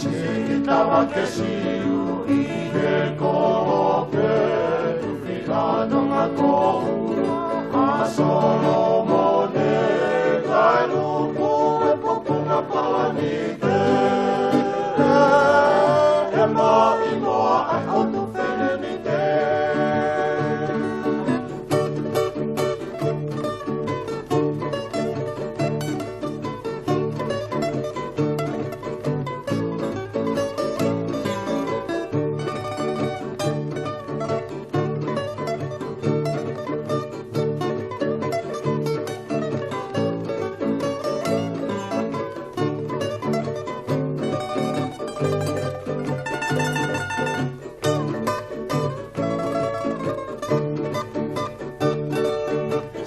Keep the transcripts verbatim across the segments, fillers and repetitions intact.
Siki tava ke siu ʻi he kolope, tufi ʻa Tonga Koula ʻa Solomone, kae luku e poponga palanite, e maʻimoa ʻa e ʻotu Felenite.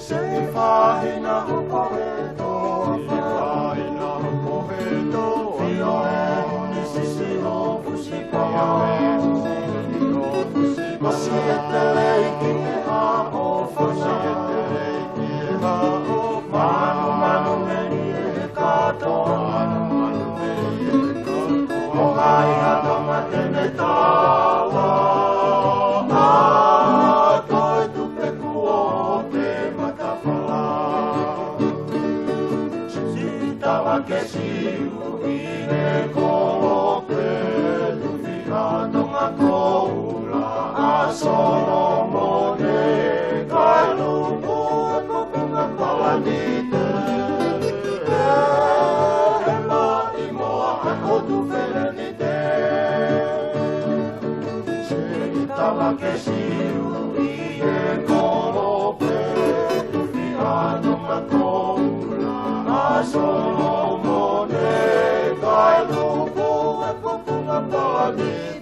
Seʻi fāhina hopo he tō, seʻi fāhina hopo he tō, ʻio e huni sisi ʻo Fusi Pā, ʻio e huni sisi ʻo Fusi Pā. Masiʻi e teleʻi ki he haʻofanga, masiʻi e teleʻi ki he haʻofanga. Manumanu meni e kātoa, manumanu meni e kātoa. ʻO hai ha tama te ne tala, ʻa, ko e tupe kuo te matafala. Siki tava ke siu ʻi he kolope, tufi ʻa Tonga Koula ʻa Solomone, kae luku e poponga palanite, e maʻimoa ʻa e ʻotu Felenite. Siki tava ke siu ʻi he kolope, tufi ʻa Tonga Koula ʻa Solomone, kae luku e poponga palanite.